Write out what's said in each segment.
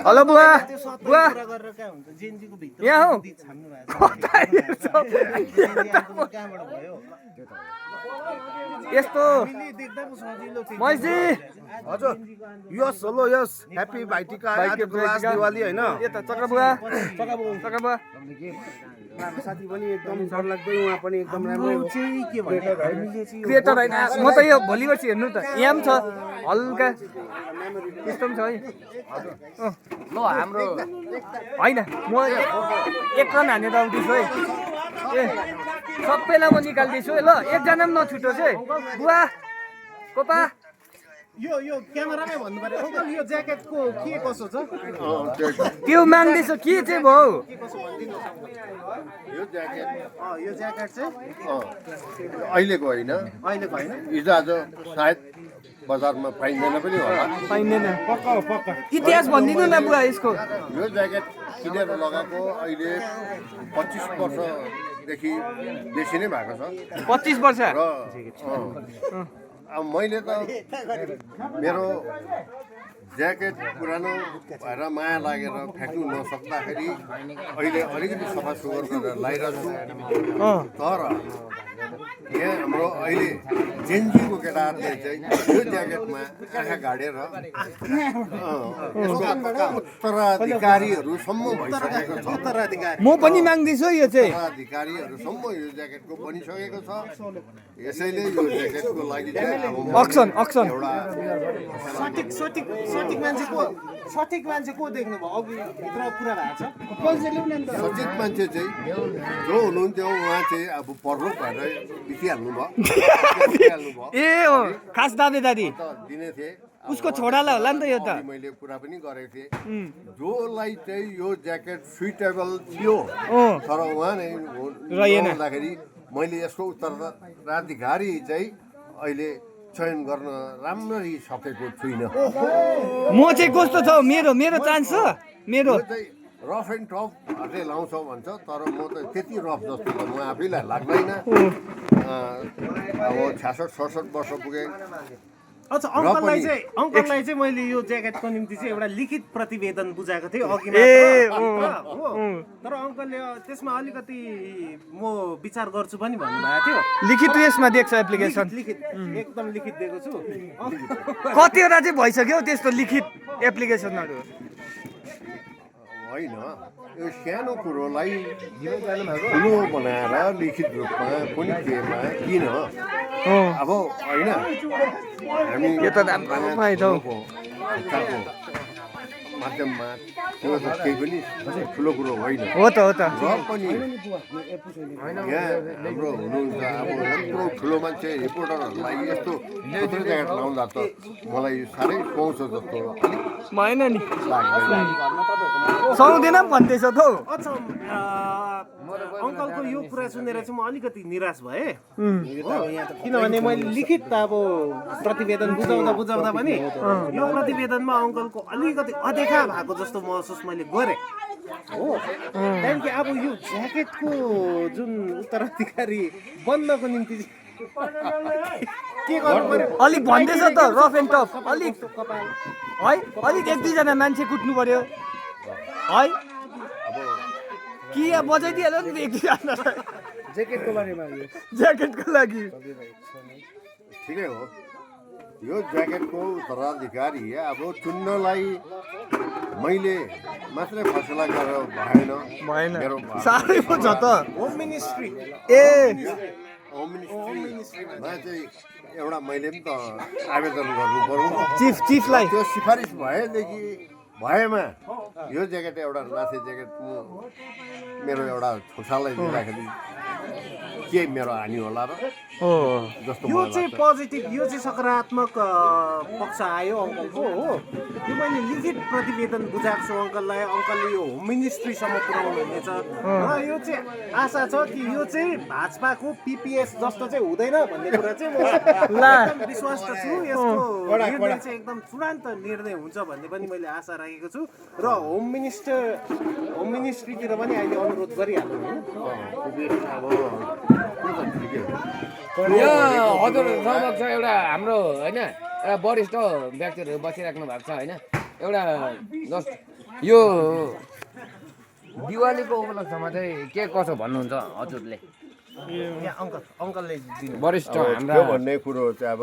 hello बुवा बुवा यहाँ हौ यस्तो मैसी हजुर यस हेलो यस ह्यापी भाइटिका आजको लास्ट दिवाली हैन यता चक्रबुवा चक्रबुवा साथी पनि एकदम डरलाग्दै उहाँ पनि एकदम राम्रो क्रिएटर हैन म त यो भोलि पर्सि हेर्नु त यहाँ पनि छ हल्का यस्तो पनि छ है ल हाम्रो हैन म एक रन हानेर आउँदैछु है ए सबैलाई म निकाल्दैछु है ल एकजना पनि नछुटोस् है बुवा कोपा यो क्यामेरामै भन्नु पर्यो अङ्कल यो ज्याकेटको के कसो छ त्यो माग्दैछ के चाहिँ भयो यो ज्याकेट चाहिँ अहिलेको होइन हिजो आज सायद बजारमा पाइँदैन पनि होला पाइँदैन इतिहास भनिदिनु न बुवा यसको यो ज्याकेट किनेर लगाएको अहिले 25 वर्षदेखि बेसी नै भएको छ 25 वर्ष र अब मैले त मेरो ज्याकेट पुरानो भएर माया लागेर फ्याँक्नु नसक्दाखेरि अहिले अलिकति सफा सुग्घर गरेर लगाइरहेको छु तर यहाँ हाम्रो अहिले जेन्जीको केटाहरूले चाहिँ यो ज्याकेटमा आँखा गाडेर उत्तराधिकारीहरूसम्म भइसकेको छ म पनि माग्दैछु यो चाहिँ उत्तराधिकारीहरूसम्म यो ज्याकेटको बनिसकेको छ यसैले यो ज्याकेटको लागि चाहिँ अक्सन एउटा सठिक मान्छे को देख्नु भयो अघि भित्र कुरा भएको छ सचेत मान्छे चाहिँ जो हुनुहुन्थ्यो उहाँ चाहिँ अब परलोक भएर बितिहाल्नु भयो ए हो खास दाबे दादी दिने थिए उसको छोरालाई होला नि त यो त मैले कुरा पनि गरेको थिएँ जोलाई चाहिँ यो ज्याकेट सुइटेबल थियो तर उहाँ नै हुँदाखेरि मैले यसको उत्तराधिकारी चाहिँ अहिले चयन गर्न राम्ररी सकेको छुइनँ म चाहिँ कस्तो छ मेरो चान्स छ मेरो चाहिँ रफ एन्ड टफहरूले लाउँछ भन्छ तर म त त्यति रफ जस्तो त म आफैलाई लाग्दैन अब 66-67 वर्ष पुगे अच्छा अङ्कललाई चाहिँ मैले यो ज्याकेटको निम्ति चाहिँ एउटा लिखित प्रतिवेदन बुझाएको थिएँ अघि तर अङ्कलले त्यसमा अलिकति म विचार गर्छु पनि भन्नुभएको थियो लिखित यसमा देख्छ एप्लिकेसन लिखित एकदम लिखित दिएको छु कतिवटा चाहिँ भइसक्यो त्यस्तो लिखित एप्लिकेसनहरू होइन यो सानो कुरोलाई ठुलो बनाएर लिखित रूपमा कुनै केमा किन अब होइन हामी यो त राम्रो फाइदा हो माध्यममा त्यो त केही पनि ठुलो कुरो होइन हो त र पनि यहाँ हाम्रो हुनुहुन्छ अब यत्रो ठुलो मान्छे रिपोर्टरहरूलाई यस्तो ज्याकेट लाउँदा त मलाई साह्रै पाउँछ जस्तो भएन नि लाग्दैन सुहाउँदैन पनि भन्दैछ त अच्छा अङ्कलको यो कुरा सुनेर चाहिँ म अलिकति निराश भएँ किनभने मैले लिखित त अब प्रतिवेदन बुझाउँदा पनि यो प्रतिवेदनमा अङ्कलको अलिकति अदेखा भएको जस्तो महसुस मैले गरेँ हो त्यहाँदेखि अब यो ज्याकेटको जुन उत्तराधिकारी बन्नको निम्ति के गर्नु पर्यो अलिक भन्दैछ त रफ एन्ड टफ अलिक है अलिक एक दुईजना मान्छे कुट्नु पर्यो है कि यहाँ बजाइदिइहाल्यो नि एक दुईजना ज्याकेटको लागि ठिकै हो यो ज्याकेटको उत्तराधिकारी अब चुन्नलाई मैले मात्रै फैसला गरेर भएन साह्रै पो छ त होम मिनिस्ट्री होम मिनिस्ट्रीमा चाहिँ एउटा मैले पनि त आवेदन गर्नु पर्यो चिफलाई त्यो सिफारिस भएमा यो ज्याकेट एउटा लाथे ज्याकेट मेरो एउटा छोरालाई दिँदाखेरि के मेरो हानि होला र जस्तो यो चाहिँ पोजिटिभ यो चाहिँ सकारात्मक पक्ष आयो अङ्कलको हो यो मैले लिखित प्रतिवेदन बुझाएको छु अङ्कललाई अङ्कलले यो होम मिनिस्ट्रीसम्म पुर्याउनु हुनेछ र यो चाहिँ आशा छ कि यो चाहिँ भाजपाको पिपिएस जस्तो चाहिँ हुँदैन भन्ने कुरा चाहिँ म एकदम विश्वास त छु यसको निर्णय चाहिँ एकदम चुडान्त निर्णय हुन्छ भन्ने पनि मैले आशा राखेको छु र होम मिनिस्ट्रीतिर पनि अहिले अनुरोध गरिहाल्नु यो हजुर समक्ष एउटा हाम्रो होइन एउटा वरिष्ठ व्यक्तिहरू बसिराख्नु भएको छ होइन एउटा जस्ट यो दिवालीको उपलक्ष्यमा चाहिँ के कसो भन्नुहुन्छ हजुरले अङ्कलले वरिष्ठ अब हाम्रा त्यो भन्ने कुरो चाहिँ अब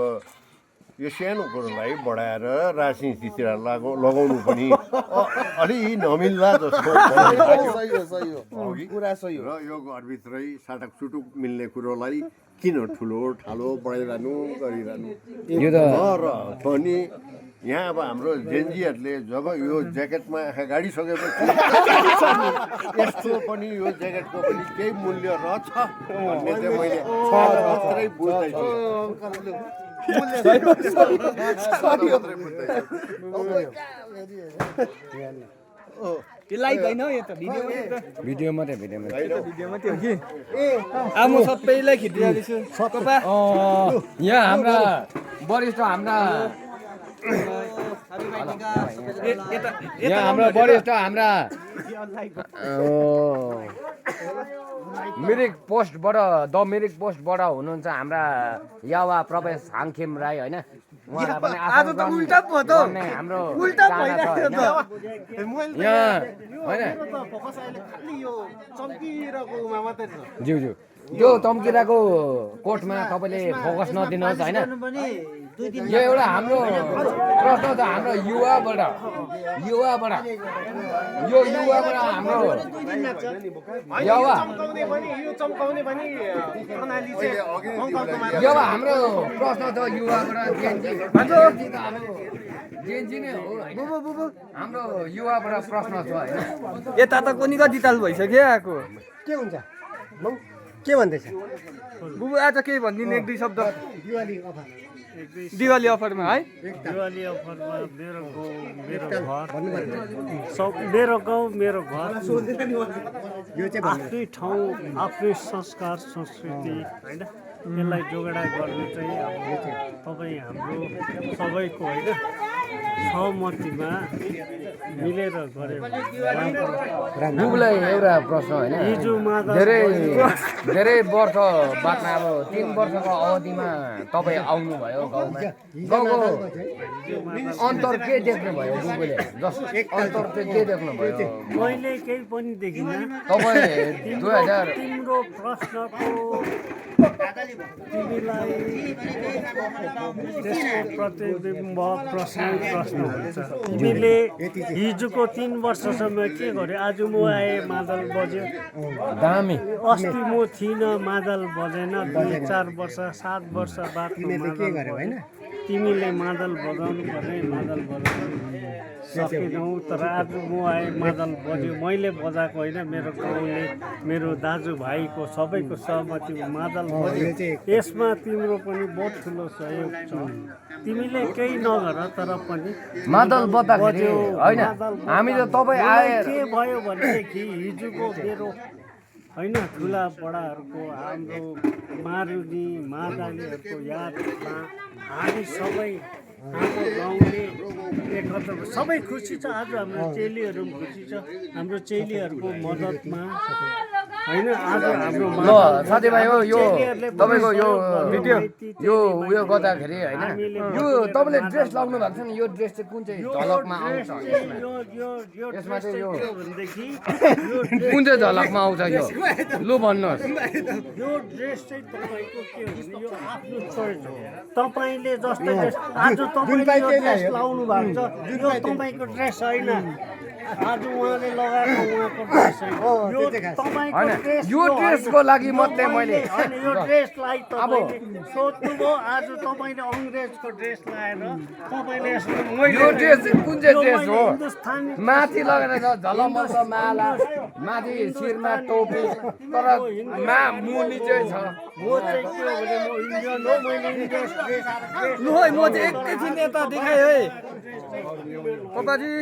यो सानो कुरोलाई बढाएर राजनीतितिर लगाउनु पनि अलि नमिल्ला जस्तो सही हो कुरा सही हो र यो घरभित्रै साटक सुटुक मिल्ने कुरोलाई किन ठुलो ठालो बढाइरहनु गरिरहनु यो त र पनि यहाँ अब हाम्रो जेन्जीहरूले जब यो ज्याकेटमा आँखा गाडिसकेपछि यस्तो पनि यो ज्याकेटको पनि केही मूल्य रहेछ भन्ने चाहिँ मैले मात्रै बुझ्दैछु त्यो लाइभ होइन यो त भिडियो मात्रै भिडियोमा त्यो कि म सबैलाई खिचिरहेको छु यहाँ हाम्रा वरिष्ठ हाम्रा यहाँ हाम्रा वरिष्ठ हाम्रा मिरिक पोस्टबाट द मिरिक पोस्टबाट हुनुहुन्छ हाम्रा यावा प्रवेश हाङखेम राई होइन उहाँलाई पनि आज त उल्टा पो त हाम्रो उल्टा चाहना छ भइरहेको होइन यहाँ होइन फोकस अहिले खालि यो चम्किरहेकोमा मात्रै छ ज्यू ज्यू त्यो चम्किरहेको कोटमा तपाईँले फोकस नदिनुहोस् होइन यो एउटा हाम्रो प्रश्न छ हाम्रो युवाबाट यो युवाबाट हाम्रो युवा चम्काउने पनि प्रणाली चाहिँ यो हाम्रो प्रश्न छ युवाबाट जेन्जी नै हो होइन हाम्रो युवाबाट प्रश्न छ होइन यता त कोनी कति ताल भइसक्यो आएको के हुन्छ के भन्दैछ बुबु आज केही भनिदिनु एक दुई शब्द दिवाली अफर दिवाली अफरमा है दिवाली अफरमा मेरो गाउँ मेरो घर सब मेरो गाउँ मेरो घर यो चाहिँ आफ्नै ठाउँ आफ्नै संस्कार संस्कृति होइन यसलाई जोगाडा गर्नु चाहिँ अब तपाईँ हाम्रो सबैको होइन सहमतिमा मिलेर गऱ्यो बुबुलाई एउटा प्रश्न होइन हिजो माधव धेरै वर्ष बादमा अब 3 वर्षको अवधिमा तपाईँ आउनुभयो गाउँमा गाउँको अन्तर के देख्नुभयो बुबुले जस्ट अन्तर चाहिँ के देख्नुभयो मैले केही पनि देखिनँ तपाईँ 2000 तिम्रो प्रश्नको तिमीलाई त्यसको प्रतिबिम्ब प्रश्न हुन्छ तिमीले हिजोको 3 वर्षसम्म के गर्यो आज म आएँ मादल बज्यो दामी अस्ति म थिइनँ मादल बजेन 2-4 वर्ष 7 वर्ष बाद तिमीले मादल बजाउनु पर्ने मादल बजाउनु सकेनौ तर आज म आएँ मादल बज्यो मैले बजाएको होइन मेरो गाउँले मेरो दाजुभाइको सबैको सहमतिमा मादल बज्यो यसमा तिम्रो पनि बहुत ठुलो सहयोग छ तिमीले केही नगर तर पनि मादल बज्दाखेरि होइन हामी त तपाईँ आएर के भयो भनेदेखि हिजोको मेरो होइन ठुला बडाहरूको हाम्रो मारुनी मादालीहरूको यादमा हामी सबै हाम्रो गाउँले एकत्र सबै खुसी छ आज हाम्रो चेलीहरू पनि खुसी छ हाम्रो चेलीहरूको मद्दतमा होइन आज हाम्रो ल साथीभाइ हो यो तपाईँको यो भिडियो यो उयो गर्दाखेरि होइन यो तपाईँले ड्रेस लाउनु भएको छ नि यो ड्रेस चाहिँ कुन चाहिँ झलकमा आउँछ यसमा चाहिँ यो कुन चाहिँ झलकमा आउँछ यो लु भन्नुहोस् यो ड्रेस चाहिँ तपाईँको के हो भने यो आफ्नो चोइस हो तपाईँले जस्तो ड्रेस आज तपाईँले यो ड्रेस लाउनु भएको छ यो तपाईँको ड्रेस होइन आज उहाँले लगाएको उहाँको ड्रेस होइन यो तपाईँको ड्रेस यो ड्रेसको लागि मात्रै मैले यो ड्रेसलाई तपाईँले सोध्नुभयो आज तपाईँले अङ्ग्रेजको ड्रेस लगाएर तपाईँले यो ड्रेस कुन चाहिँ ड्रेस हो हिन्दुस्तानी माथि लगेर झलमल्छ माला माथि शिरमा टोपी तर मुनि चाहिँ छ म चाहिँ के हो भने म इन्डियन हो मैले इन्डियन ड्रेस लु है म चाहिँ एकैछिन यता देखाएँ है पप्पाजी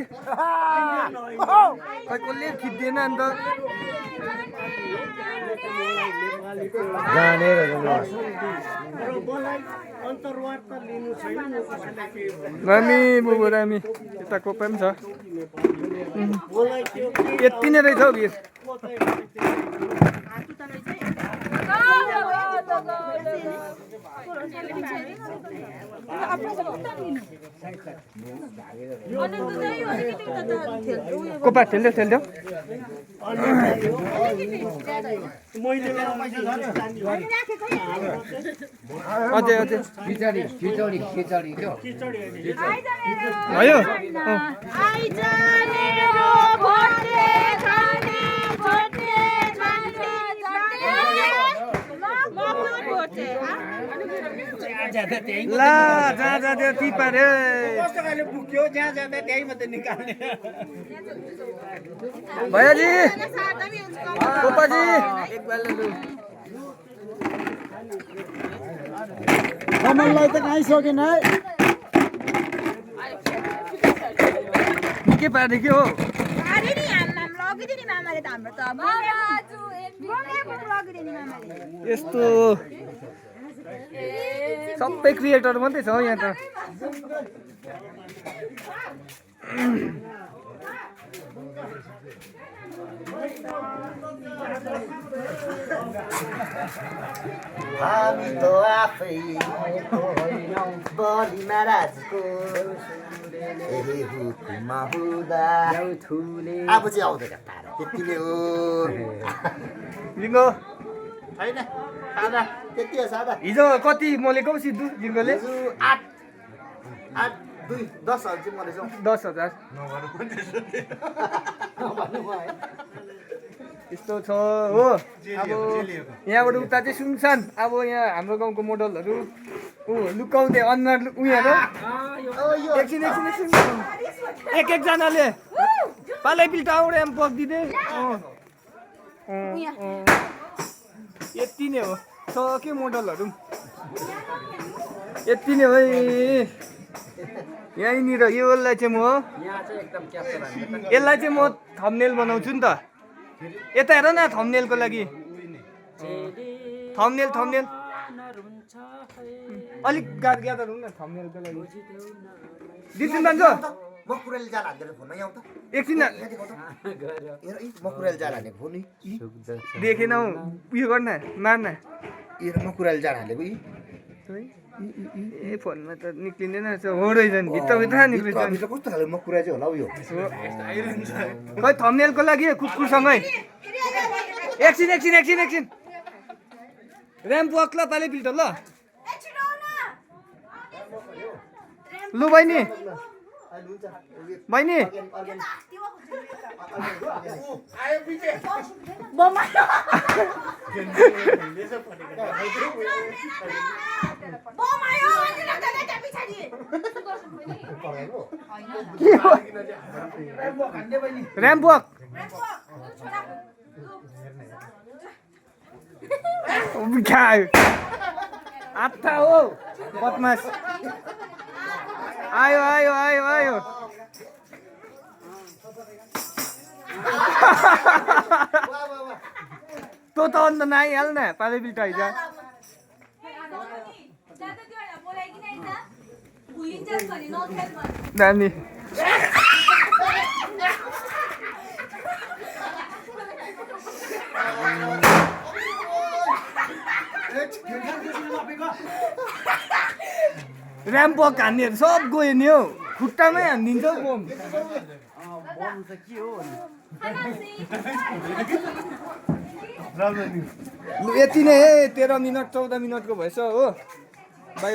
खै कसले खिच्दैन अन्त जानेर अन्तर्वार्ता लिनु छैन म कसैलाई के रामी बुबु रामी यता कोपा पनि छ मलाई त्यो यति नै रहेछ हौ भिर कोपा ठेल्दै अझै खिचडी खिचडी खिचडी त्यो भयो ला जहाँ जाँदै ती पारे भैयाजी कोपाजी कमललाई त खाइसकेन है के पारे के हो यस्तो सबै क्रिएटर मात्रै छ यहाँ त हामी त आफै बलि महाराजको हुकुममा हुँदा अब चाहिँ आउँदैन तारा त्यति नै हो लिङ्गो होइन सादा त्यति हो सादा हिजो कति मोलेको सिद्धु लिङ्गोले 8-2-10 चाहिँ मरेछ 10,000 यस्तो छ हो अब यहाँबाट उता चाहिँ सुनसान अब यहाँ हाम्रो गाउँको मोडलहरू लुकाउँदै अनुहार उयोहरू एकछिन एकजनाले पालै पिल्टा आउँदै पक्दिँदै यति नै हो छ के मोडलहरू यति नै हो यहीँनिर यसलाई चाहिँ म यसलाई चाहिँ म थम्बनेल बनाउँछु नि त यता हेर न थम्बनेलको लागि थम्बनेल अलिक ग्यादर हुनु न थम्बनेलको लागि दिन्छु मान्छे मकुराले जाल हान्दैन फोनमा यहाँ त एकछिन मकुराले जाल हानेको फोन देखेन हौ उयो गर्न मार्न मकुराले जाल हालेको ए फोनमा त निक्लिँदैन रहेछ हो रहेछ नि भित्र निक्लिन्छ कस्तो खाले मकुरा चाहिँ होला उयो खै थम्बनेलको लागि कुकुरसँगै एकछिन ऱ्याम्प वक ल पाले फिल्टर ल लु बहिनी ऱ्याम्प वक आत्था हो बदमास आयो तो त अन्त नआइहाल न पाले बिल्टा आइज नानी ऱ्याम्प वक हान्नेहरू सब गयो नि हौ खुट्टामै हानिदिन्छ हौ बम लु यति नै 13 मिनट 14 मिनटको भएछ हो बाई